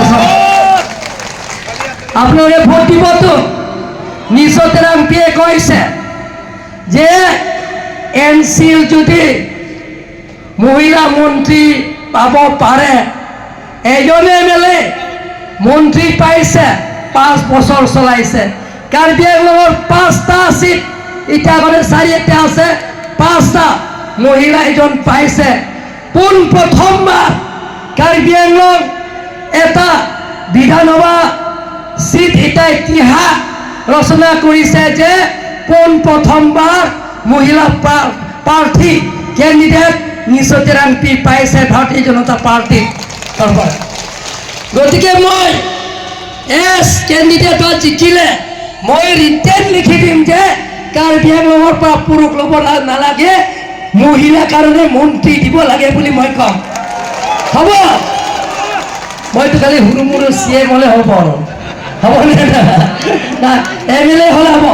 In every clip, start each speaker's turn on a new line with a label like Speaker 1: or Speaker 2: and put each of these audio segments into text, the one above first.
Speaker 1: ওচৰত। আপোনালোকে ভোট দিবতো? নিচো তেৰাংপিয়ে কৈছে যে এন চিৰ যদি মহিলা মন্ত্ৰী পাব পাৰে, এজন এম এল এ মন্ত্ৰী পাইছে, 5 বছৰ চলাইছে। কাৰ্বি আংলঙৰ পাঁচটা চিট, এতিয়া আগতে চাৰিটা আছে, পাঁচটা মহিলা এজন পাইছে। পোন প্ৰথমবাৰ কাৰ্বি আংলং এটা বিধানসভা চিট এটা ইতিহাস ৰচনা কৰিছে যে পোন প্ৰথমবাৰ মহিলা প্ৰাৰ্থী, কেণ্ডিডেট নিচো তেৰাংপি পাইছে ভাৰতীয় জনতা পাৰ্টীৰ তৰফৰ। গতিকে মই এছ কেণ্ডিডেটত জিকিলে মই ৰিটেন লিখি দিম যে কাৰ্বি আংলঙৰ পৰা পুৰুষ ল'ব নালাগে, মহিলাৰ কাৰণে মন্ত্ৰী দিব লাগে বুলি মই ক'ম। হ'ব? মইতো খালি সৰু মৰু চি এম হ'লে হ'ব আৰু হ'বনে না? এম এল এ হ'লে হ'ব।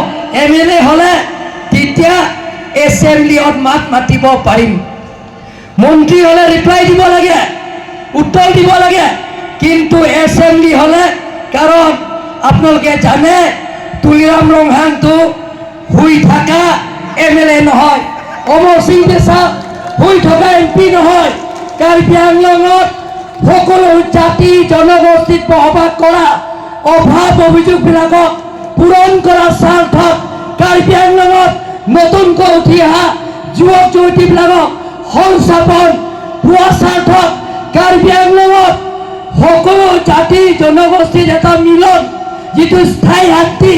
Speaker 1: এম এল এ হ'লে তেতিয়া এছেম্বলিত মাত মাতিব পাৰিম। মন্ত্ৰী হ'লে ৰিপ্লাই দিব লাগে, উত্তৰ দিব লাগে। কিন্তু এছেম্বলি হ'লে, কাৰণ আপোনালোকে জানে, তুলিৰাম ৰংহাংটো শুই থকা এম এল এ নহয়, অমৰ সিং দেচা শুই থকা এম পি নহয়। কাৰ্বি আংলঙত সকলো জাতি জনগোষ্ঠীত বসবাস কৰা অভাৱ অভিযোগবিলাকক পূৰণ কৰাৰ স্বাৰ্থত, কাৰ্বি আংলঙত নতুনকৈ উঠি অহা যুৱক যুৱতীবিলাকক সংস্থাপন পোৱাৰ স্বাৰ্থত, কাৰ্বি আংলঙত সকলো জাতি জনগোষ্ঠীৰ এটা মিলন, যিটো স্থায়ী শান্তি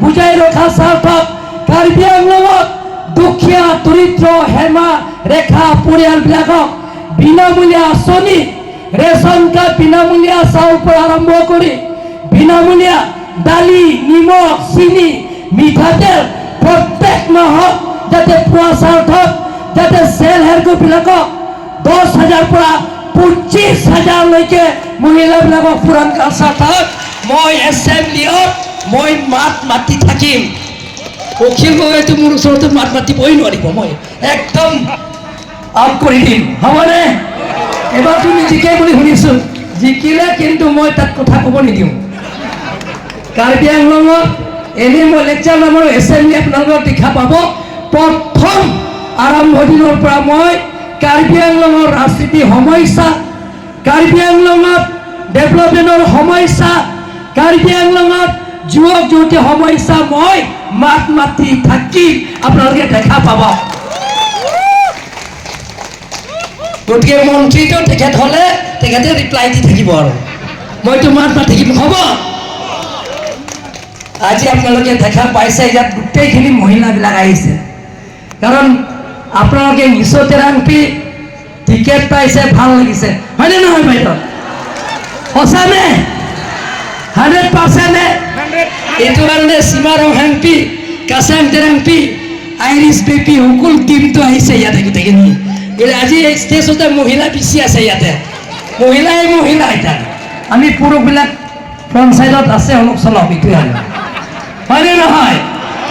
Speaker 1: বুজাই ৰখাৰ স্বাৰ্থত, কাৰ্বি আংলঙত দুখীয়া দৰিদ্ৰ সীমা ৰেখা পৰিয়ালবিলাকক বিনামূলীয়া আঁচনি, ৰেচন কাৰ্ড, বিনামূলীয়া চাউল পৰা আৰম্ভ কৰি বিনামূলীয়া দালি, নিমখ, চেনি, মিঠাতেল প্ৰত্যেক মাহত যাতে পোৱা স্বাৰ্থত, যাতে চেল্ফ হেল্প গ্ৰুপবিলাকক 10,000 পৰা 25,000লৈকে মহিলাবিলাকক পূৰণ কৰাৰ স্বাৰ্থত মই এছেম্বলিত মই মাত মাতি থাকিম। অখিল গগৈটো মোৰ ওচৰতো মাত মাতিবই নোৱাৰিব, মই একদম আউট কৰি দিম। হ'বনে? এবাৰ তুমি জিকে বুলি শুনিছোঁ। জিকিলে কিন্তু মই তাত কথা ক'ব নিদিওঁ। কাৰ্বি আংলঙত এনেই মই লেকচাৰ নামাৰো, এছেম্বলি আপোনালোকক দেখা পাব। প্ৰথম আৰম্ভ দিনৰ পৰা মই কাৰ্বি আংলঙৰ ৰাজনীতি সমস্যা, কাৰ্বি আংলঙত ডেভেলপমেণ্টৰ সমস্যা, কাৰ্বি আংলঙত যুৱক যুৱতী সমস্যা মই মাত মাতি থাকিম, আপোনালোকে দেখা পাব। গতিকে মন্ত্ৰীটো তেখেত হ'লে তেখেতে ৰিপ্লাই দি থাকিব আৰু মইতো মাত মাতি থাকিম। হ'ব? আজি আপোনালোকে দেখা পাইছে, ইয়াত গোটেইখিনি মহিলাবিলাক আহিছে, কাৰণ আপোনালোকে নিচো তেৰাংপি টিকেট পাইছে, ভাল লাগিছে, হয়নে নহয় বাইদেউ? সঁচা নে? 100% নে? এইটো কাৰণে সীমা ৰংহাংপি, কাচাং তেৰাংপি, আইৰিছ বেপি, সকলো টিমটো আহিছে ইয়াতে গোটেইখিনি। গতিকে আজি এই ষ্টেজতে মহিলা বেছি আছে ইয়াতে, মহিলাই মহিলা। এতিয়া আমি পুৰুষবিলাক ফ্ৰণ্ট চাইডত আছে অলপ চলপ, এইটোৱে আৰু, হয়নে নহয়?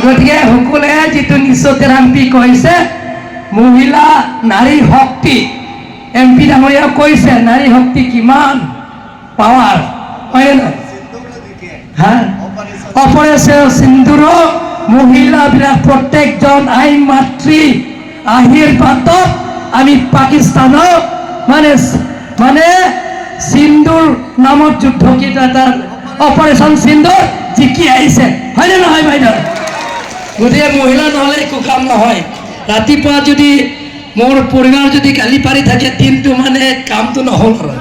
Speaker 1: গতিকে সকলোৱে যিটো নিচো তেৰাংপি কৈছে, মহিলা নাৰী শক্তি, এম পি ডাঙৰীয়াও কৈছে নাৰী শক্তি কিমান পাৱাৰ, হয়নে নহয়? হা, অপাৰেশ্যন সিন্দুৰ মহিলাবিলাক প্ৰত্যেকজন আই মাতৃ আশীৰ্বাদত আমি পাকিস্তানক মানে মানে সিন্দুৰ নামত যুদ্ধ কেইটা এটা অপাৰেশ্যন সিন্দুৰ জিকি আহিছে, হয়নে নহয় বাইদেউ? গতিকে মহিলা নহ'লে একো কাম নহয়। ৰাতিপুৱা যদি মোৰ পৰিবাৰ যদি গালি পাৰি থাকে, দিনটো মানে কামটো নহ'ল আৰু।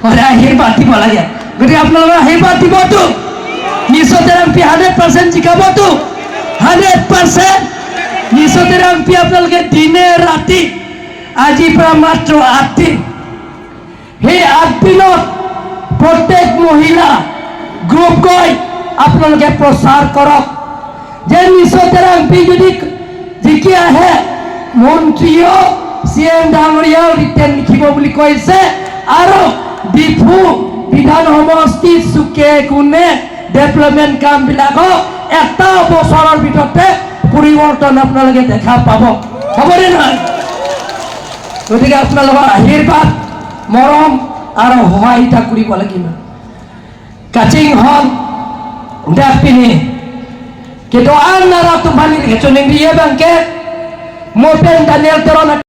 Speaker 1: সদায় আশীৰ্বাদ দিব লাগে। গতিকে আপোনালোকে আশীৰ্বাদ দিবতো? নিচো তেৰাংপি 100% জিকাবতো? 100% নিচো তেৰাংপি আপোনালোকে দিনে ৰাতি, আজিৰ পৰা মাত্ৰ 8 দিন, সেই 8 দিনত প্ৰত্যেক মহিলা গ্ৰুপ গৈ আপোনালোকে প্ৰচাৰ কৰক যে নিচো তেৰাংপি যদি জিকি আহে, মন্ত্ৰীও চি এম ডাঙৰীয়াও ৰিটেন লিখিব বুলি কৈছে আৰু ডিফু বিধান সমষ্টি চুকে কোণে ডেভেলপমেণ্ট কামবিলাকক এটা বছৰৰ ভিতৰতে পৰিৱৰ্তন আপোনালোকে দেখা পাব। হ'বনে নহয়? গতিকে আপোনালোকৰ আশীৰ্বাদ, মৰম আৰু সহায়তা কৰিব লাগিব। Kaching hon dak pini Kidoan na ratum bani kecuning dia bangke Mopen Daniel Teron.